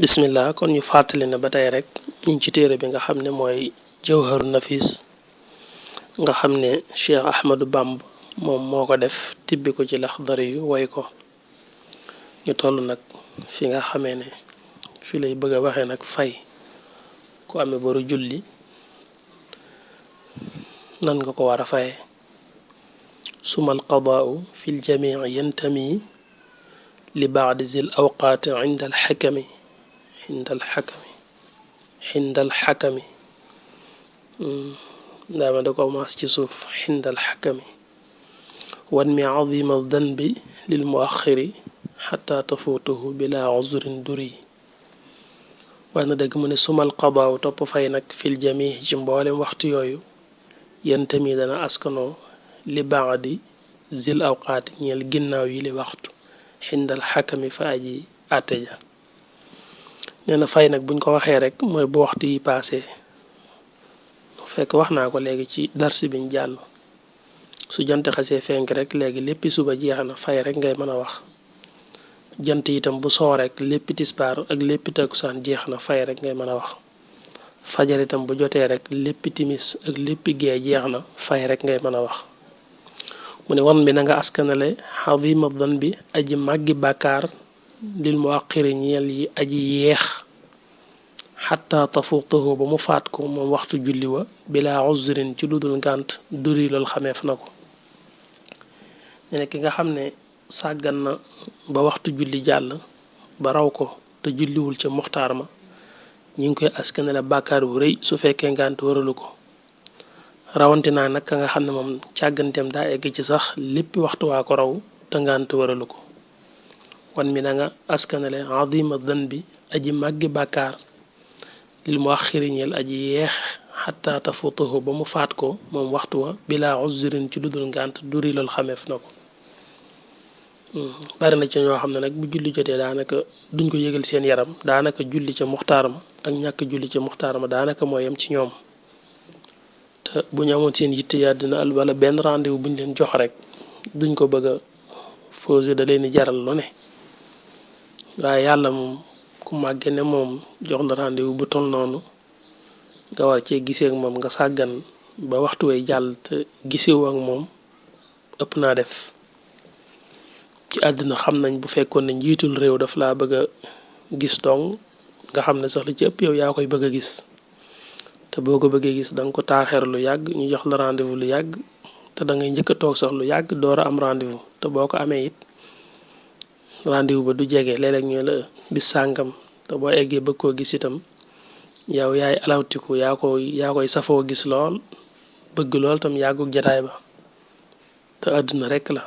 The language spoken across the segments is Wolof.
bismillah kon ñu fàttali ne ba tey rek ñu ci téere bi nga xam ne mooy jawharu nafis nga xam ne Cheikh Ahmadou Bamba moom moo ko def tibbi ko ci Laxdari yu woy ko ñu toll nag fi nga xamee ne fi lay bëgg a waxee nag fay ku amee boru julli nan nga ko war a faye sumal qadaau fi ljamii yantami li baadi zil awqaati inda alxakami xindal xakami daama da ko maas ci suuf xindal xakami wan mi azima danbi lil muaxiri xata tafuutuhu bila uzrin duri wax na dëgg mu ne sumal qadaaw topp fay nag fil jami ci mboolem waxtu yooyu yentami dana askanoo li baadi zil awqaati ñeel ginnaaw yi li waxtu xindal xakami fa aji àtte ja nee na fay nag buñ ko waxee rek mooy bu waxtu yi paase fekk wax naa ko léegi ci darsi biñ jàll su jant xasee fenk rek léegi léppi suba jeex na fay rek ngay mën a wax jant itam bu soo rek léppi tisbaar ak léppi takkusaan jeex na fay rek ngay mën a wax fajar itam bu jotee rek léppi timis ak léppi gee jeex na fay rek ngay mën a wax mu ne wan bi na nga askanale xadima dan bi aji màggi bàkkaar lil mu àqiri ñeel yi aji yeex xatta tafuqtahu ba mu faat ko moom waxtu julli wa bila uzrin ci ludul ngànt duri lool xameef na ko ne ki nga xam ne sàggan na ba waxtu julli jàll ba raw ko te julliwul ca muxtaar ma ñi ngi koy askanale bàkkaar bu rëy su fekkee ngànt waralu ko rawante naa nag ka nga xam ne moom càgganteem daa egg ci sax léppi waxtu waa ko raw te ngànt waralu ko wan mi na nga askanale adima dan bi aji màggi bàkkaar lil mu wax xiriñeel aji yeex xatta tafutuhu ba mu faat ko moom waxtu wa bila uzrin ci ludul ngànt duri lool xameef na ko bari na ci ñoo xam ne nag bu julli jotee daanaka duñ ko yëgal seen yaram daanaka julli ca muxtaar ma ak ñàkk julli ca muxtaar ma daanaka moo yem ci ñoom te bu ñu amoon seen yitte yaa dina al wala benn rendez-vous bu ñu leen jox rek duñ ko bëgg a fausé da leen di jaral lu ne waaye yàlla moom ku màgge ne moom jox la rendez-vous bu toll noonu nga war cee gisee ak moom nga sàggan ba waxtu way jàll te gisewu ak moom ëpp naa def ci àddina xam nañ bu fekkoon ne njiitul réew daf laa bëgg a gis dong nga xam ne sax li ci ëpp yow yaa koy bëgg a gis te boo ko bëggee gis danga ko taaxeer lu yàgg ñu jox la rendez-vous lu yàgg te da ngay njëkk a toog sax lu yàgg door a am rendez-vous te boo ko amee it rendez-vous ba du jege léeg-léeg ñu la bis sàngam te boo eggee bëgg koo gis itam yow yaay alawtiku yaa koy safoo gis lool bëgg lool tam yàggug jataay ba te àdduna rekk la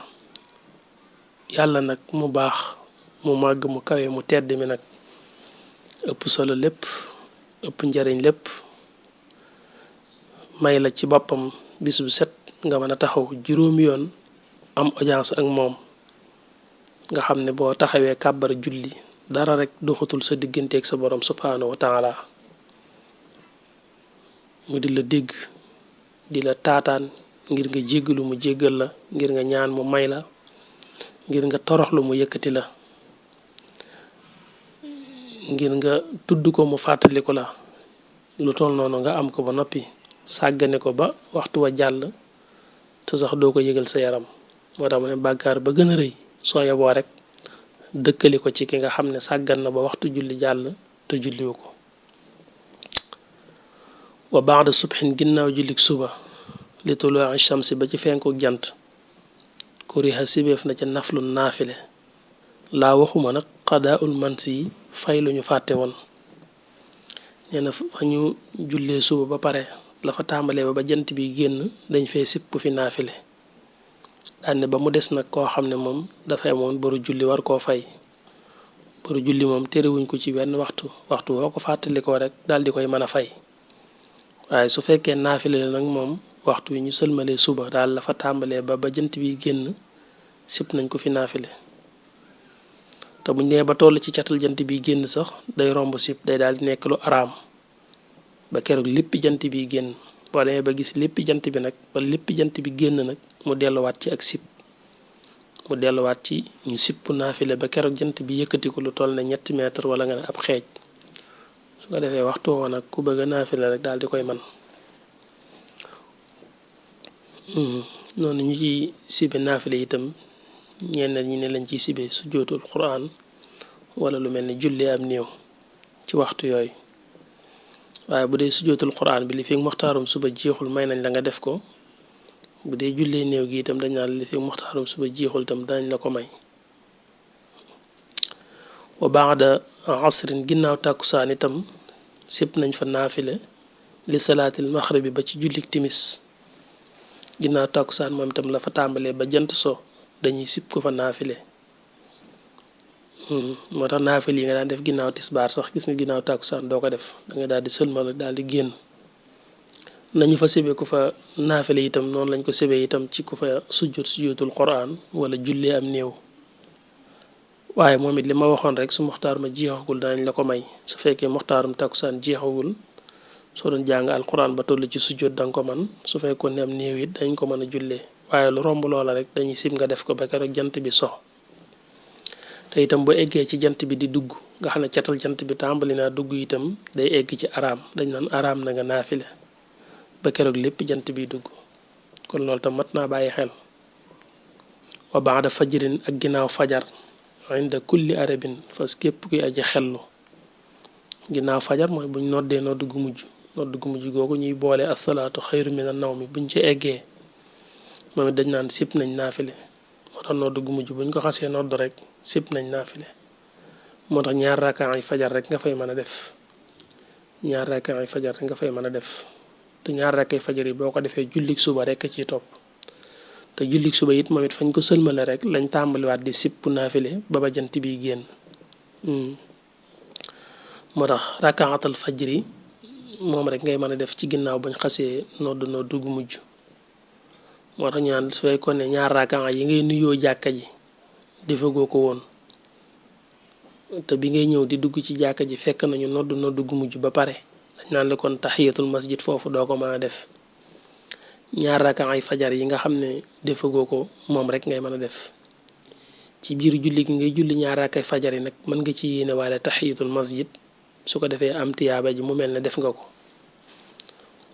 yàlla nag mu baax mu màgg mu kawe mu tedd mi nag ëpp solo lépp ëpp njariñ lépp may la ci boppam bis bu set nga mën a taxaw juróomi yoon am audience ak moom nga xam ne boo taxawee kàbbar julli dara rek doxatul sa digganteeg sa borom subhanahu wa taala mu di la dégg di la taataan ngir nga jéggalu mu jéggal la ngir nga ñaan mu may la ngir nga toroxlu mu yëkkati la ngir nga tudd ko mu fàttaliku la lu toll noonu nga am ko ba noppi sàggane ko ba waxtu wa jàll te sax doo ko yëgal sa yaram moo tax mu ne bàkkaar ba gën a rëy soo yeboo rek dëkkali ko ci ki nga xam ne sàggan na ba waxtu julli jàll te julliwu ko wa baada subhin ginnaaw jullik suba li tuluu shamsi ba ci fenku jant kuriha sibeef na ca naflu naafile laa waxuma nag qadaaul mansi yi fay lu ñu fàtte woon nee na fa ñu jullee suba ba pare la fa tàmbalee ba jant bi génn dañ fay sipp fi naafile daanne ba mu des nag koo xam ne moom dafay amoon boru julli war koo fay boru julli moom terewuñ ko ci wenn waxtu woo ko fàttalikoo rek daal di koy mën a fay waaye su fekkee naafile la nag moom waxtu wi ñu sëlmalee suba daal la fa tàmbalee ba jant bi génn sipp nañ ko fi naafile te buñ nee ba toll ci catal jant bi génn sax day romb sipp day daal di nekk lu araam ba keroog lépp jant bi génn boo demee ba gis lépp jant bi nag ba lépp jant bi génn nag mu delluwaat ci ak sipp mu delluwaat ci ñu sipp naafile ba keroog jant bi yëkkatiku lu toll ne 3 mètre wala nga ne ab xeej su ko defee waxtu woon nag ku bëgg a naafile rek daal di koy man noonu ñu ci sibe naafile itam ñenn ñi ne lañ ciy sibe sujjóotul Qur'an wala lu mel ni julli am néew ci waxtu yooyu waaye bu dee sujjóotul Qur'an bi li fi muxtaarum suba jeexul may nañ la nga def ko bu dee jullee néew gi itam dañ naan li fi muxtaarum suba jeexul itam dañ la ko may wa baada asrin ginnaaw tàkkusaan itam sib nañ fa naafile li salaatil maxribi ba ci jullik timis ginnaaw tàkkusaan moom itam la fa tàmbalee ba jant so dañuy sib ko fa naafile moo tax naafile yi nga daan def ginnaaw tisbaar sax gis nga ginnaaw tàkkusaan doo ko def da nga daal di sëlmal daal di génn nañu fa sibe ku fa naafile itam noonu lañ ko sibe itam ci ku fa sujjóotul Qur'an wala jullee am néew waaye moom it li ma waxoon rek su muxtaar ma jeexagul danañ la ko may su fekkee muxtaarum tàkkusaan jeexagul soo doon jàng alquran ba toll ci sujjóot danga ko man su fekkoon ne am néew it dañ ko mën a jullee waaye lu romb loola rek dañuy sim nga def ko ba keroog jant bi so te itam bu eggee ci jant bi di dugg nga xam ne catal jant bi tàmbali naa dugg itam day egg ci araam dañ naan araam na nga naafile ba keroog lépp jant bi dugg kon loolu tam mat naa bàyyi xel wa baada fajrin ak ginnaaw fajar inda kulli arabin fas képp kuy aji xellu ginnaaw fajar mooy buñ noddee nodd gu mujj googu ñuy boole asalaatu xayru mina nawmi buñ ci eggee moom it dañ naan sib nañ naafile moo tax nodd gu mujj buñ ko xasee nodd rek sib nañ naafile moo tax ñaar rakaa yi fajar rek nga fay mën a def ñaar rakaa yi fajar rek nga fay mën a def te ñaar rakkay fajar yi boo ko defee jullik suba rek ciy topp te jullik suba it moom it fañ ko sëlmale rek lañ tàmbaliwaat di sipp naafile ba ba jant bi génn moo tax rakaatal fajri moom rek ngay mën a def ci ginnaaw bañ xasee nodd gu mujj moo tax ñu naan su fekkoon ne ñaar rakaa yi ngay nuyoo jàkka ji defagoo ko woon te bi ngay ñëw di dugg ci jàkka ji fekk nañu nodd gu mujj ba pare dañ naan la kon tahiyatul masjid foofu doo ko mën a def ñaar rakaa ay fajar yi nga xam ne defagoo ko moom rek ngay mën a def ci biir julli gi ngay julli ñaar raakaay fajar yi nag mën nga ci yéene waale tahiyatul masjid su ko defee am tiyaaba ji mu mel ne def nga ko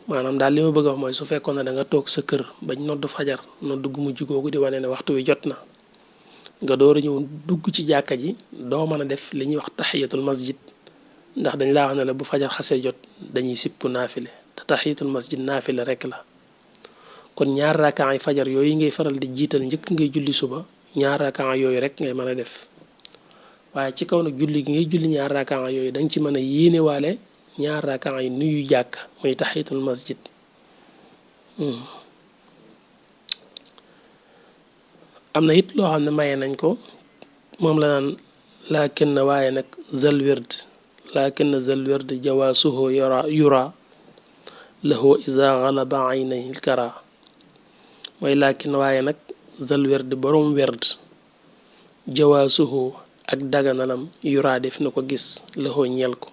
maanaam daal li ma bëgg a wax mooy su fekkoon ne da nga toog sa kër bañ nodd fajar nodd gu mujj googu di wane ne waxtu wi jot na nga door a ñëw dugg ci jàkka ji doo mën a def li ñuy wax tahiyatul masjid ndax dañ laa wax ne la bu fajar xasee jot dañuy sippu naafile te tahiyatul masjid naafile rek la kon ñaar rakaa ay fajar yooyu ngay faral di jiital njëkk ngay julli suba ñaar rakaa yooyu rek ngay mën a def waaye ci kaw nag julli gi ngay julli ñaar rakaa yooyu dañ ci mën a yéene waale ñaar rakaa yi nuyu jàkk muy tahiyatul masjid am na it loo xam ne maye nañ ko moom la naan laakin na waaye nag zal wird laakin na zal wird jawaasuhu yura lahu iza galaba aynayhi lkara mooy laakin waaye nag zal wird boroom werd jawaasuhu ak daganalam yura def na ko gis lahu ñel ko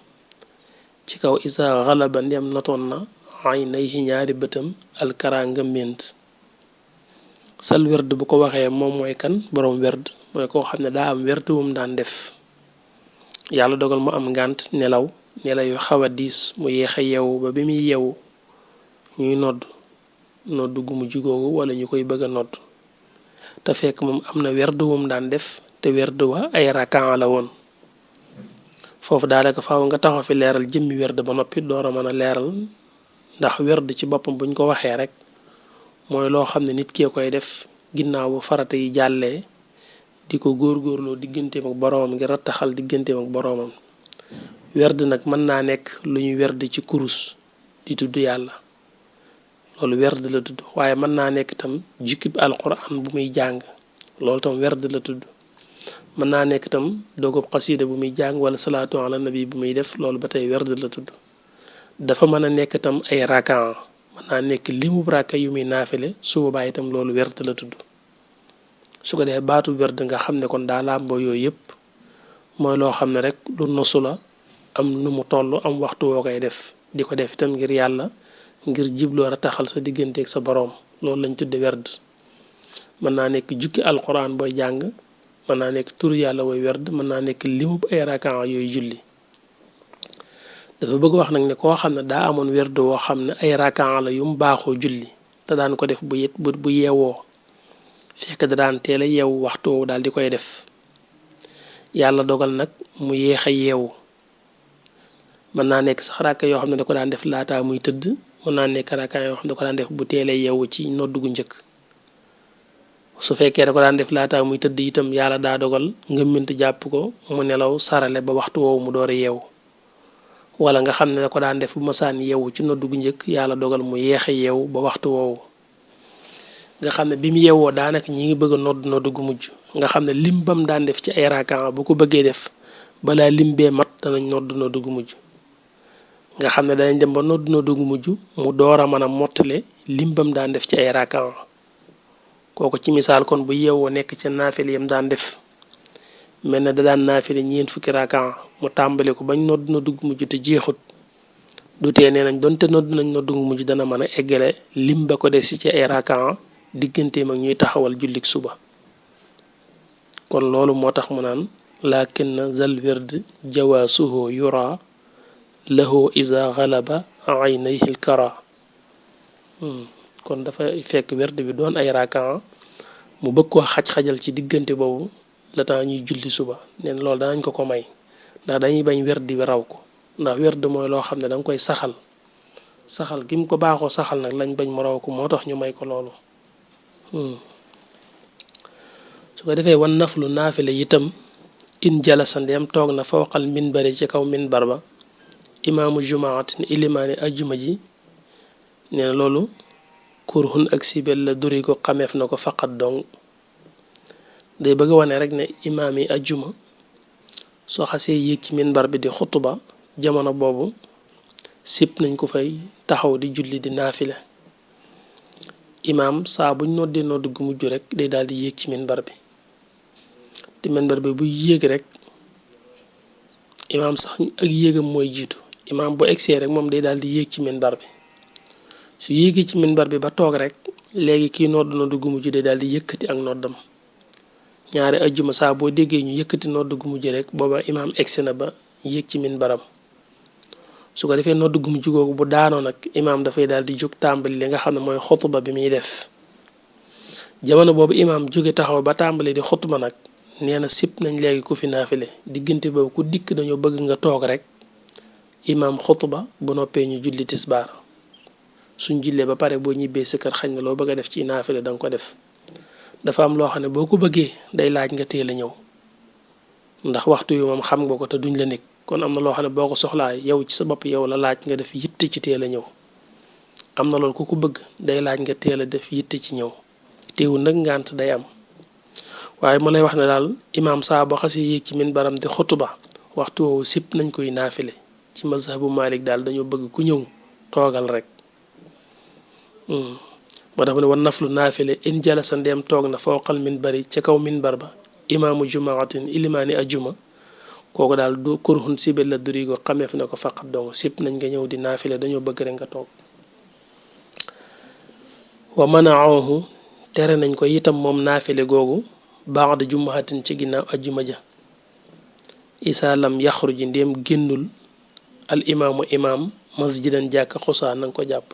ci kaw iza galaba ndem notoon na aynayhi ñaari bëtam alkara nga ment sal werd bu ko waxee moom mooy kan boroom werd mooy koo xam ne daa am werd wum daan def yàlla dogal mu am ngànt nelaw yu xaw a diis mu yeex a yeewu ba bi muy yeewu ñuy nodd gu mujj googu wala ñu koy bëgg a nodd te fekk moom am na werd wum daan def te werd wa ay rakaa la woon foofu daanaka faaw nga taxaw fi leeral jëmmi werd ba noppi door a mën a leeral ndax werd ci boppam buñ ko waxee rek mooy loo xam ne nit kee koy def ginnaaw bu farata yi jàllee di ko góorgóorloo digganteem ak boroomam ngir rattaxal digganteem ak boroomam werd nag mën naa nekk lu ñu werd ci kurus di tudd yàlla loolu werd la tudd waaye mën naa nekk tam jukkib alquran bu muy jàng loolu tam werd la tudd mën naa nekk tam dogub xasida bu muy jàng wala salaatu ala nabi bu muy def loolu ba tey werd la tudd dafa mën a nekk tam ay rakaa mën naa nekk limub raka yu muy naafile su boobaa itam loolu werd la tudd su ko defee baatu werd nga xam ne kon daa làmboo yooyu yëpp mooy loo xam ne rek lu nosu la am nu mu toll am waxtu woo koy def di ko def itam ngir yàlla ngir jibloo rataxal sa digganteeg sa boroom loolu lañ tudde werd mën naa nekk jukki alquran booy jàng mën naa nekk tur yàlla booy werd mën naa nekk limub ay rakaa yooyu julli dafa bëgg wax nag ne koo xam ne daa amoon werd woo xam ne ay rakaa la yu mu baaxoo julli te daan ko def bu yeewoo fekk da daan teel a yeewu waxtu woowu daal di koy def yàlla dogal nag mu yéex a yeewu mën naa nekk sax rakka yoo xam ne da ko daan def laataa muy tëdd mën naa nekk rakka yoo xam ne da ko daan def bu teelee yeewu ci noddu gu njëkk su fekkee da ko daan def laataa muy tëdd itam yàlla daa dogal ngëmmint jàpp ko mu nelaw sarale ba waxtu woowu mu door a yeewu wala nga xam ne da ko daan def bu masaan yeewu ci noddu gu njëkk yàlla dogal mu yéex a yeewu ba waxtu woowu nga xam ne bi mu yeewoo daanaka ñi ngi bëgg a noddu gu mujj nga xam ne lim bam daan def ci ay rakaa bu ko bëggee def balaa lim bee mat danañ noddu gu mujj nga xam ne danañ dem ba noddu gu mujj mu door a mën a mottale lim bam daan def ci ay rakaa kooku ci misaal kon bu yeewoo nekk ci naafile yam daan def mel na da daan naafile ñeent fukki rakaa mu tàmbali ko bañ noddu gu mujj te jeexut du tee nee nañ donte noddu gu mujj dana mën a eggale lim ba ko des ci ay rakaa digganteem ak ñuy taxawal jullik suba kon loolu moo tax mu naan lakin zal wird jawaasuhu yura lahu iza ghalaba aynayhi alkara kon dafa fekk werd bi doon ay rakaa mu bëgg koo xaj-xajal ci diggante boobu la temps ñuy julli suba neen loolu danañ ko may ndax dañuy bañ werd bi raw ko ndax werd mooy loo xam ne danga koy saxal gi mu ko baaxoo saxal nag lañ bañ mu raw ko moo tax ñu may ko loolu su ko defee wan naflu naafile itam in jalasa ndeem toog na fawqal minbari ci kaw minbar ba imaamu jumaatin ilimaani ajjuma ji nee na loolu kurhun ak sibel la duri ko xameef na ko faqat dong day bëgg a wane rek ne imaam yi ajjuma soo xasee yéeg ci minbar bi di xutuba jamono boobu sip nañ ko fay taxaw di julli di naafile imaam saa buñ noddee nodd gu mujj rek day daal di yéeg ci minbar bi te minbar bi buy yéeg rek imaam sax ak yéegam mooy jiitu imaam bu egsee rek moom day daal di yéeg ci minbar bi su yéegee ci minbar bi ba toog rek léegi kii nodd gu mujj day daal di yëkkati ak noddam ñaari ajjuma saa boo déggee ñu yëkkati nodd gu mujj rek booba imaam egsi na ba yéeg ci minbaram su ko defee nodd gu mujj googu bu daanoo nag imaam dafay daal di jóg tàmbali li nga xam ne mooy xutuba bi muy def jamono boobu imaam jóge taxaw ba tàmbali di xutuba nag nee na sip nañ léegi ku fi naafile diggante boobu ku dikk dañoo bëgg nga toog rek imaam xutuba bu noppee ñu julli tisbaar suñ jullee ba pare boo ñibbee sa kër xañ na loo bëgg a def ci naafile danga ko def dafa am loo xam ne boo ko bëggee day laaj nga teel a ñëw ndax waxtu yu moom xam nga ko te duñ la nekk kon am na loo xam ne boo ko soxlaa yow ci sa bopp yow la laaj nga def yitte ci teel a ñëw am na loolu ku ko bëgg day laaj nga teel a def yitte ci ñëw teewul nag ngant day am waaye mu lay wax ne daal imaam saa boo xasee yéeg ci minbaram di xutuba waxtu woowu sip nañ koy naafile ci mazhabu Malik daal dañoo bëgg ku ñëw toogal rek moo tax mu ne wan naflu naafile in jalasa ndeem toog na fawqal minbari ca kaw minbar ba imaamu jumaatin ilimaani ajjuma kooku daal du kurhun sibel la durigo xameef na ko faqat dong sip nañ nga ñëw di naafile dañoo bëgg rek nga toog wa manaahu tere nañ ko itam moom naafile googu baada jumaatin ci ginnaaw ajjuma ja isaa lam yaxruji ndéem génnul al imaamu imaam masjidan jàkk xusaa nanga ko jàpp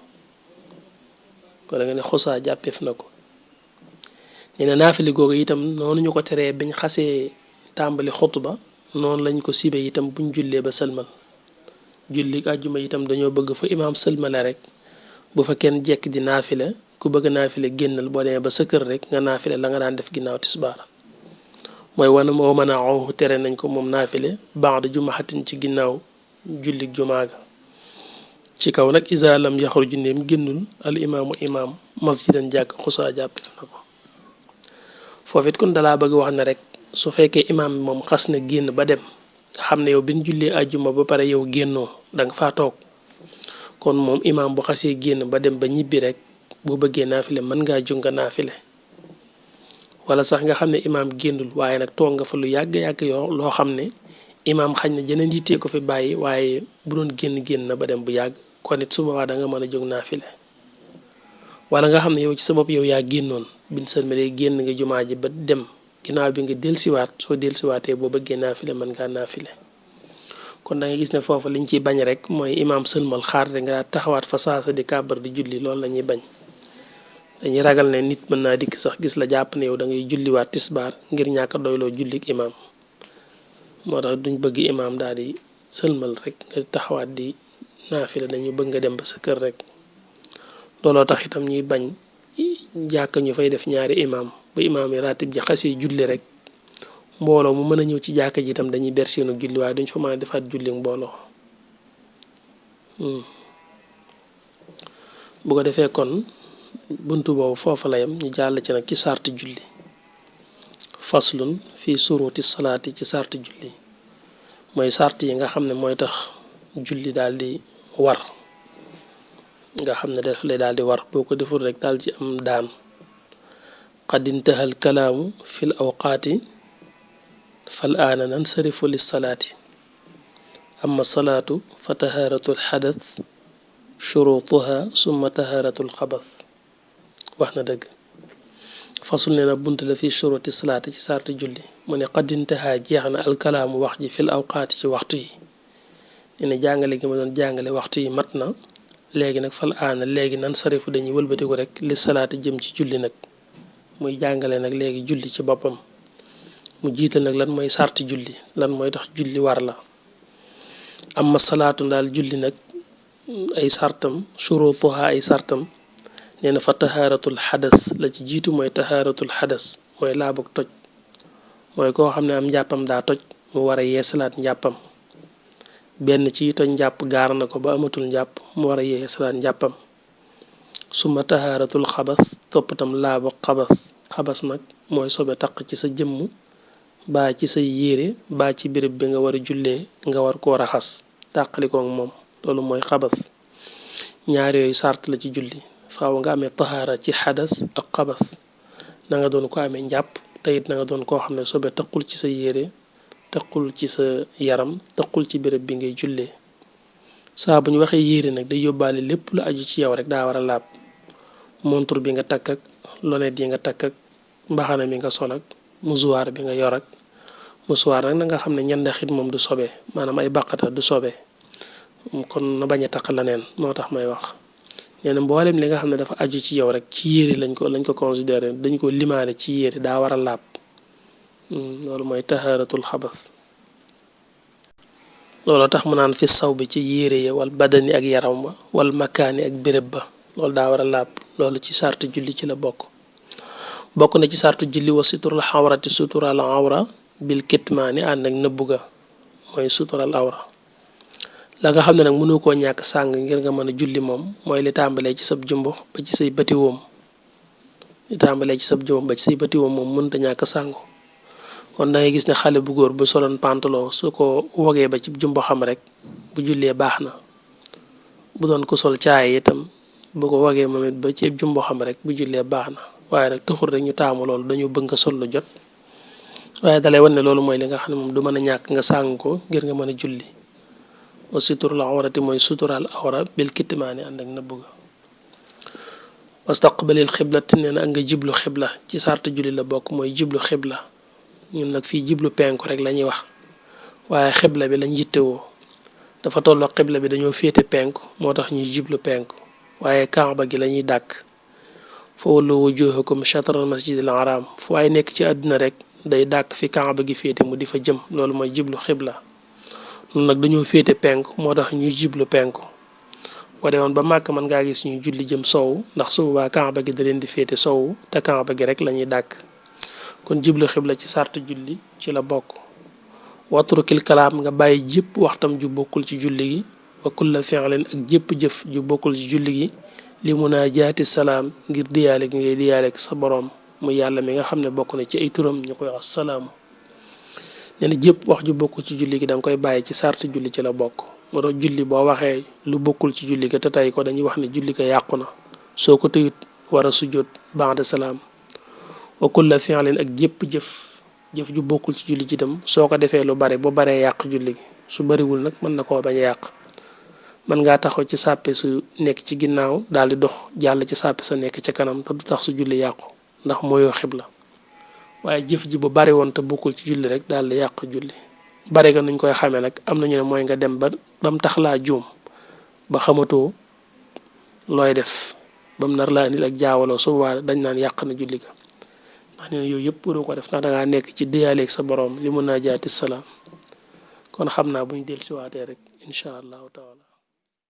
wala nga ne xusaa jàppeef na ko nee na naafile googu itam noonu ñu ko teree biñ xasee tàmbali xutba noonu lañ ko sibe itam buñ jullee ba sëlmal julli àjjuma itam dañoo bëgg fa imaam sëlmale rek bu fa kenn jekk di naafile ku bëgg naafile génnal boo demee ba sa kër rek nga naafile la nga daan def ginnaaw tisbaar mooy wana moo mën a aw tere nañ ko moom naafile ba'da jumaxatin ci ginnaaw jullik jumaaga ci kaw nag isa lam yaxruju ndéem génnul al imaamu imaam masjidan jàkk xusaa jàppeef na ko foofu it kon dalaa bëgg wax ne rek su fekkee imaam bi moom xas na génn ba dem nga xam ne yow bi ñu jullee àjjuma ba pare yow génnoo danga faa toog kon moom imaam bu xasee génn ba dem ba ñibbi rek boo bëggee naafile mën ngaa jóg nga naafile wala sax nga xam ne imaam génnul waaye nag toog nga fa lu yàgg-yàgg yoo loo xam ne imaam xañ na jeneen yittee ko fi bàyyi waaye bu doon génn na ba dem bu yàgg kon it su boobaa da nga mën a jóg naafile wala nga xam ne yow ci sa bopp yow yaa génnoon bin sëlmalee génn nga jumaa ji ba dem ginnaaw bi nga delsiwaat soo delsiwaatee boo bëggee naafile mën ngaa naafile kon da nga gis ne foofu liñ ciy bañ rek mooy imaam sëlmal xaar rek nga taxawaat fa saasa di kàbbar di julli loolu la ñuy bañ dañuy ragal ne nit mën naa dikk sax gis la jàpp ne yow da ngay julliwaat tisbaar ngir ñàkk a doyloo jullik imaam moo tax duñ bëgg imaam daal di sëlmal rek nga taxawaat di naafile dañu bëgg nga dem ba sa kër rek looloo tax itam ñuy bañ jàkk ñu fay def ñaari imaam ba imaam yi ratib ji xasee julli rek mbooloo mu mën a ñëw ci jàkka ji itam dañuy ber seenu julli waaye duñ fa mën a defaat julli mbooloo bu ko defee kon buntu boobu foofa la yam ñu jàll ci nag ci sarti julli faslun fii suruti salaati ci sarti julli mooy sart yi nga xam ne mooy tax julli daal di war nga xam ne daf lay daal di war boo ko deful rek daal ci am daan qad intahal kalaamu fil awqaati fal aana nansarifu lissalaati amma salaatu fa tahaaratu alxadath shurutuha summa tahaaratu alxabath wax na dëgg fasul ne na bunt la fi shuruti salaati ci sarti julli mu ne qad intaha jeex na alkalaamu wax ji fil awqaati ci waxtu yi ne jàngale gi ma doon jàngale waxtu yi mat na léegi nag fal aana léegi nan sarifu dañuy wëlbatiku rek li salaati jëm ci julli nag muy jàngale nag léegi julli ci boppam mu jiital nag lan mooy sarti julli lan mooy tax julli war la amma salaatu daal julli nag ay sartam shurutuha ay sartam nee na fa tahaaratul xadas la ci jiitu mooy tahaaratul xadas mooy laabug toj mooy koo xam ne am njàppam daa toj mu war a yeesalaat njàppam benn ci toj njàpp gaar na ko ba amatul njàpp mu war a yeesalaat njàppam suma tahaaratul xabas toppatam laabug xabas nag mooy sobe taq ci sa jëmm baa ci say yére baa ci béréb bi nga war a jullee nga war koo raxas tàqalikook moom loolu mooy xabas ñaar yooyu sart la ci julli faaw nga amee tahaara ci xadas ak xabas na nga doon ko amee njàpp te it na nga doon koo xam ne sobe taqul ci sa yére taqul ci sa yaram taqul ci béréb bi ngay jullee saa bu ñu waxee yére nag day yóbbaale lépp lu aju ci yow rek daa war a laab montre bi nga takk ak lonet yi nga takk ak mbaxana mi nga sol ak musuwaar bi nga yor ak musuwaar nag na nga xam ne ñandaxit moom du sobe maanaam ay baqata du sobe kon na bañ a taq leneen moo tax may wax nee na mboolem li nga xam ne dafa aju ci yow rek ci yére lañ ko considéré dañ ko limaale ci yére daa war a laab loolu mooy tahaaratul xabas looloo tax mu naan fi saw bi ci yére ya wal badani ak yaram ba wal makaani ak béréb ba loolu daa war a laab loolu ci sartu julli ci la bokk na ci sartu julli wa sutural xawrati sutural awra bil kitmaani ànd ak nëbbu ga mooy sutural awra la nga xam ne nag mënu koo ñàkk sàng ngir nga mën a julli moom mooy li tàmbalee ci sab jumbux ba ci say bëti woom moom mënta ñàkk sàngu kon da ngay gis ne xale bu góor bu soloon pantalon su ko wogee ba ci jumbo xam rek bu jullee baax na bu doon ko sol caay itam bu ko wogee moom it ba ci jumbo xam rek bu jullee baax na waaye nag taxul rek ñu taamu loolu dañu bëgg nga sol lu jot waaye dalay wan ne loolu mooy li nga xam ne moom du mën a ñàkk nga sàng ko ngir nga mën a julli wa suturul awrati mooy sutural awra bil kitmaani ànd ak nëbb ga wastaqbalil xiblati nee na ak nga jiblu xibla ci sart julli la bokk mooy jiblu xibla ñun nag fii jiblu penku rek la ñuy wax waaye xibla bi lañ yittewoo dafa tolloo xibla bi dañoo féete penku moo tax ñuy jiblu penku waaye kaaba gi la ñuy dàkk fa wallu wujuhakum shatral masjidil haram fu waaye nekk ci àdduna rek day dàkk fi kaaba gi féete mu di fa jëm loolu mooy jiblu xibla ñun nag dañoo féete penku moo tax ñuy jiblu penku boo demoon ba màkk mën ngaa gis ñuy julli jëm sow ndax su boobaa kaaba gi da leen di féete sow te kaaba gi rek la ñuy dàkk kon jiblu xibla ci sart julli ci la bokk watrukil kalaam nga bàyyi jëpp waxtam ju bokkul ci julli gi wa kulla fi'lin ak jëpp jëf ju bokkul ci julli gi li munaajaati salaam ngir diyaale gi ngay diyaale ak sa boroom mu yàlla mi nga xam ne bokk na ci ay turam ñu koy wax salaamu nee na jëpp wax ju bokkul ci julli gi da nga koy bàyyi ci sart julli ci la bokk moo tax julli boo waxee lu bokkul ci julli ga te tey ko dañuy wax ne julli ga yàqu na soo ko tëyut war a sujjóot ba'da salaam wa kulla fi'lin ak jëpp jëf ju bokkul ci julli ji dem soo ko defee lu bare bu baree yàq julli gi su bariwul nag mën na koo bañ a yàq man ngaa taxaw ci sàppe su nekk ci ginnaaw daal di dox jàll ci sàppe sa nekk ca kanam te du tax su julli yàqu ndax mooyoo xibla waaye jëf ji bu bari woon te bokkul ci julli rek daal di yàqu julli bari ga nuñ koy xamee nag am nañu ne mooy nga dem bam tax laa juum ba xamatoo looy def bam nar laa indil ak jaawaloo su boobaa dañ naan yàq na julli ga ndax nee na yooyu yëpp waroo ko def ndax dangaa nekk ci diyaaleeg sa borom li mun naa jaati salaam kon xam naa buñ del siwaatee rek incha allahu taala